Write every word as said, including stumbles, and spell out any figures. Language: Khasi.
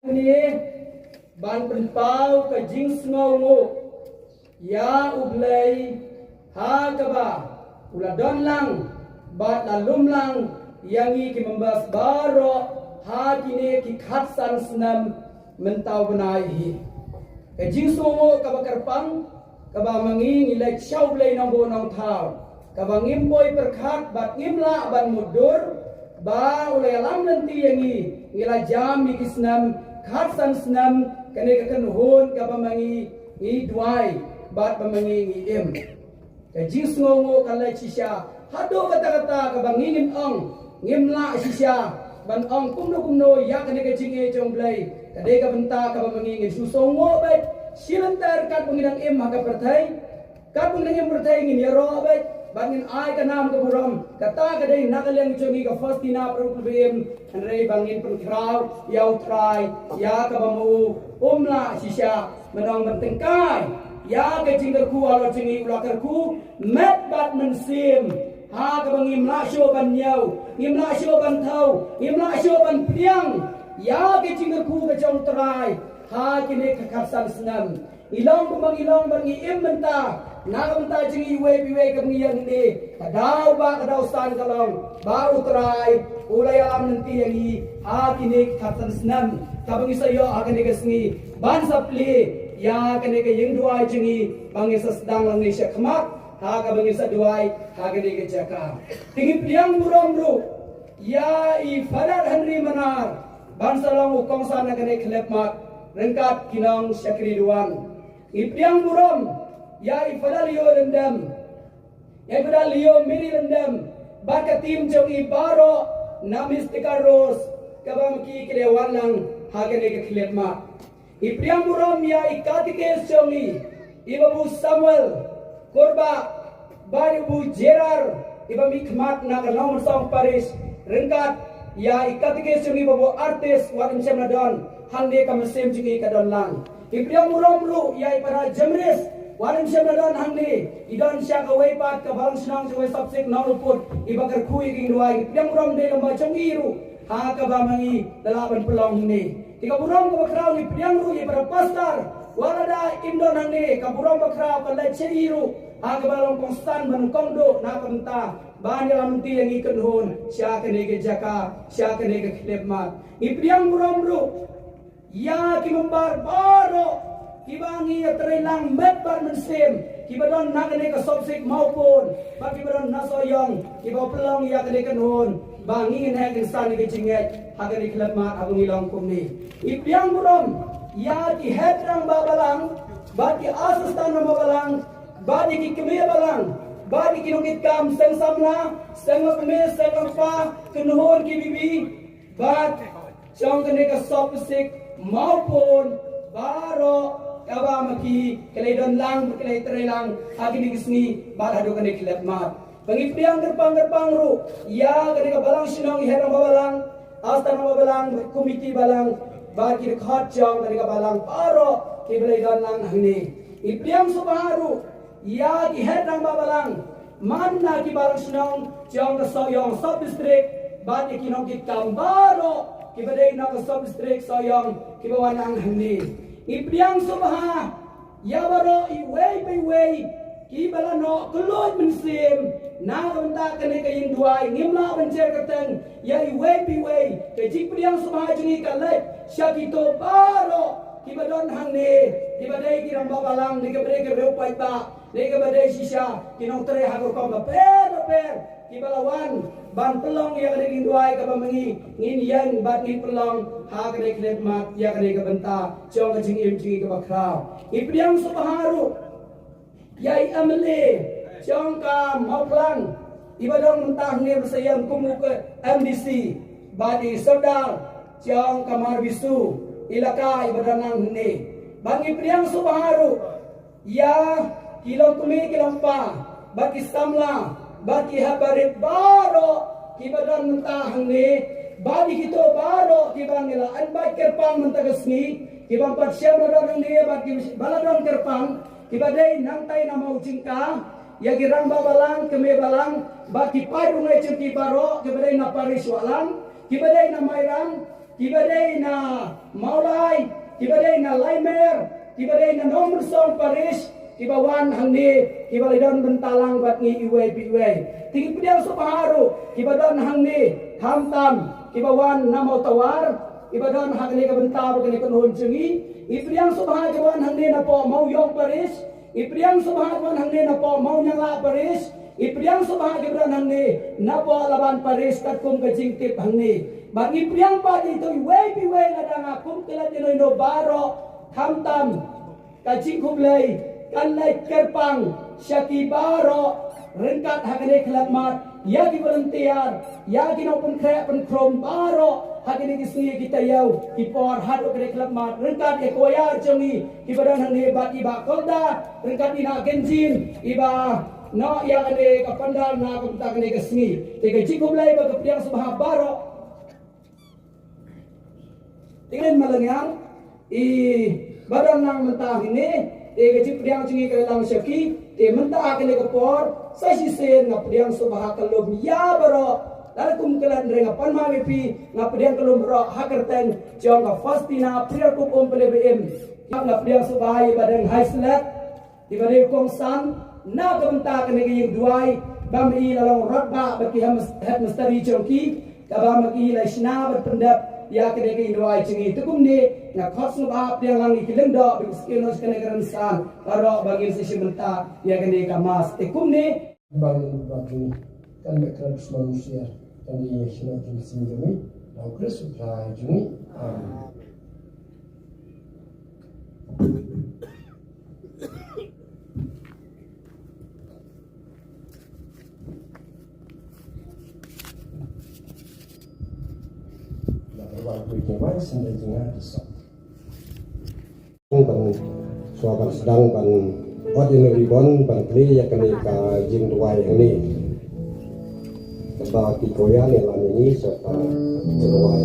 Ni ban pynpaw ka jingsngewnguh ïa U Blei ha kaba u la don lang bad la lum lang ïa ngi ki members baroh ha kine ki khatsan snem mynta u bnai hi. Ka jingsngewnguh kaba kyrpang kaba ma ngi ngi leit sha U Blei nongbuh nongthaw, kaba ngim poi pyrkhat bad ngim lah ban mutdur ba u la ïalam lynti ïa ngi. Ngi la jam ïa ki snem khatsan snem, kane ka kynhun kaba ma ngi ngi duwai bad ba ma ngi ngi im. Ka jingsngewnguh ka leit shisha haduh katta katta kaba ngi ngin ong ngim lah shisha ban ong kumno kumno ïa kane ka jingïeit jong U Blei. Ka dei ka bynta kaba ma ngi ngin shu sngewnguh beit shi lynter katba ngi dang im ha ka pyrthei. Katba ngi dang im pyrthei ngin ïaroh beit bad ngin ai ka nam ka burom. Kata ka dei na ka liang jong ngi ka Faustina Pyrshah Pyrshah Im, hynrei ba ngin pynkhraw ïa U Trai ïa kaba ma u um lah shisha. Mynta ban tyngkai ïa ka jingkyrkhu halor jong ngi, u la kyrkhu met bad mynsiem ha kaba ngim lah shuh ban ñiew, ngim lah shuh ban thaw, ngim lah shuh ban pdiang ïa ka jingkyrkhu ka jong U Trai ha kine ki khatsan snem. Ngi long kumba ngi long bad ngi im mynta na ka bynta jong ngi iwei pa iwei kaba ngi ïeng hangne. Ka daw ba ka daw san ka long ba U Trai u la ïalam lynti ïa ngi ha kine ki khatsan snem kaba ngi sa ïoh ha kane ka sngi ban sa plie ïa kane ka ïing duwai jong ngi ba ngi sa sdang lang ne sha khmat ha kaba ngi sa duwai ha kane ka jaka. Te ngi pdiang burom ruh ïa i Father Henry Manar ban sa long u kongsan ha kane ka khyllipmat ryngkat ki nong shakri duwan. Ngi pdiang burom ïa i Father Leo Lyngdoh, ïa i Father Leo Mary Lyngdoh bad ka team jong i baroh na Mystica Rose kaba ma ki ki la wan lang ha kane ka khyllipmat. Ngi pdiang burom ïa i katikis jong i, i Babu Samuel Kurbah, bad i Babu Jerar, i ba mih khmat na ka Nongmynsong Parish, ryngkat ïa i katikis jong i Babu Artis, wat ym shym la don hangne, ka mynsiem jong i ka don lang. Ngi pdiang burom ruh ïa i Father Jemris, wat ym shym la don hangne, i don sha kawei pat ka balang shnong sha kawei sub-district Nongluput, i ba kyrkhu ïa ka ïing duwai. Ngi pdiang burom dei lem bad jong i ruh ha kaba ma ngi la lah ban pynlong hangne. Te ka burom kaba khraw ngi pdiang ruh ïa i Father Pastor, wat lada im don hangne, ka burom ba khraw ka leit sha i ruh ha kaba long kongsan ba nyngkong duh na ka bynta ban ïalam lynti ïa ngi kynhun sha kane ka jaka, sha kane ka khyllipmat. Ngi pdiang burom ruh ïa ki member baroh kiba ngi ïatrei lang met bad mynsiem, kiba don na kane ka sub-district Mawpun bad kiba don na Sohiong, kiba pynlong ïa kane ka kynhun ba ngi ngin heh ngin san ïa ka jingngeit ha kane ka khyllipmat haba ngi long kumne. Ngi pdiang burom ïa ki head rangbah balang bad ki assistant rangbah balang bad ïa ki kmie balang bad ïa ki nongkitkam seng samla, seng kmie, seng kpa, kynhun ki bibi bad jong kane ka sub-district Mawpun baroh kaba ma ki ki la don lang, ki la trei lang ha kine ki sngi bad haduh kane ka khyllipmat. Ba ngi pdiang kyrpang kyrpang ruh ïa kane ka balang shnong, i head rangbah balang, assistant rangbah balang, komiti balang bad ki dkhot jong kane ka balang baroh kiba la don lang hangne. Ngi pdiang sngewbha ruh ïa ki head rangbah balang man na ki balang shnong jong ka Sohiong sub-district bad ïa ki nongkitkam baroh kiba dei na ka sub-district Sohiong kiba wan lang hangne. Ngi pdiang sngewbha ïa baroh iwei pa iwei kiba la noh kylluid mynsiem na ka bynta kane ka ïing duwai. Ngim lah ban jer kyrteng ïa iwei pa iwei. Ka jingpdiang sngewbha jong ngi ka leit sha kito baroh kiba don hangne, kiba dei ki rangbah balang, kiba dei ki riew paidbah, ne kiba dei shisha ki nongtrei ha ka rukom bapher bapher kiba la wan ban pynlong ïa kane ka ïing duwai kaba ma ngi ngin ïeng bad ngin pynlong ha kane ka khyllipmat ïa kane ka bynta jong ka jingim jong ngi kaba khraw. Ngi pdiang sngewbha ruh ïa i M L A jong ka Mawphlang, iba don mynta hangne ba sa ïeng kum u ka M D C, bad i Sordar jong ka Mawbisu, i Laka, iba don lang hangne. Bad ngi pdiang sngewbha ruh ïa ki longkmie ki longpa bad ki samla bad ki hep barit baroh kiba don mynta hangne, bad ïa kito baroh kiba ngi la invite kyrpang mynta ka sngi, kiba ym pat shym la don hangne bad kiba la don kyrpang, kiba dei nangtai na Mawjingka, ïa ki rangbah balang, kmie balang bad ki paid ryngai jong ki baroh kiba dei na Parish Wahlang, kiba dei na Mairang, kiba dei na Mawlai, kiba dei na Laimer, kiba dei na Nongmynsong Parish, kiba wan hangne, kiba la don bynta lang bad ngi iwei pa iwei. Te ngi pdiang sngewbha ruh kiba don hangne, khamtam kiba wan na Mawtawar, kiba don ha kane ka bynta bad kane ka kynhun jong ngi. Ngi pdiang sngewbha kiba wan hangne napoh Mawiong Parish, ngi pdiang sngewbha kiba wan hangne napoh Mawnianglah Parish, ngi pdiang sngewbha kiba don hangne napoh Laban Parish katkum ka jingtip hangne. Bad ngi pdiang pat ïa ito iwei pa iwei lada nga kum klet ïano ïano baroh, khamtam ka jingkhublei kan leit kyrpang sha ki baroh ryngkat ha kane ka khyllipmat, ïa ki volunteer, ïa ki nongpynkhreh pynkhrum baroh ha kine ki sngi ki taïew ki por haduh kane ka khyllipmat, ryngkat ïa ka choir jong ngi kiba don hangne bad i Bah Kolda, ryngkat i Nah Kynjin, iba noh ïa kane ka pandal na ka bynta kane ka sngi. Te ka jingkhublei bad ka pdiang sngewbha baroh. Te kane maleng ïa i ba don lang mynta hangne, te ka jingpdiang jong ngi ka la lang sha ki, te mynta ha kane ka por sa shisien nga pdiang sngewbha ka lum ïa baroh. Lada kum klet hynrei nga pan ma ïa phi, nga pdiang ka lum baroh ha ka kyrteng jong ka Faustina Prior Kup Umphniang Ba Im. Nga pdiang sngewbha ïa i Bah Deng Haislek, iba dei u kongsan na ka bynta kane ka ïing duwai, ba ma i la long rangbah bad ki headmis-, headmister jong ki, kaba ma ki la shna bad pyndep ïa kane ka ïing duwai jong ngi. Te kumne nga khot sngewbha pdiang lang ïa ki lyngdoh bad ki skino sha kane ka rynsan baroh ba ngin sa shim bynta ïa kane ka mass. Te kumne ban ban kan bek kran sman musia kan ïa shna jong sing jong ngi, Nong Khrist u Trai jong ngi. Amen. Ban shuwa ban sdang ban ot ïa u ribbon ban plie ïa kane ka jingduwai hangne. Kata ki koya ne la ngi sa ka jingduwai.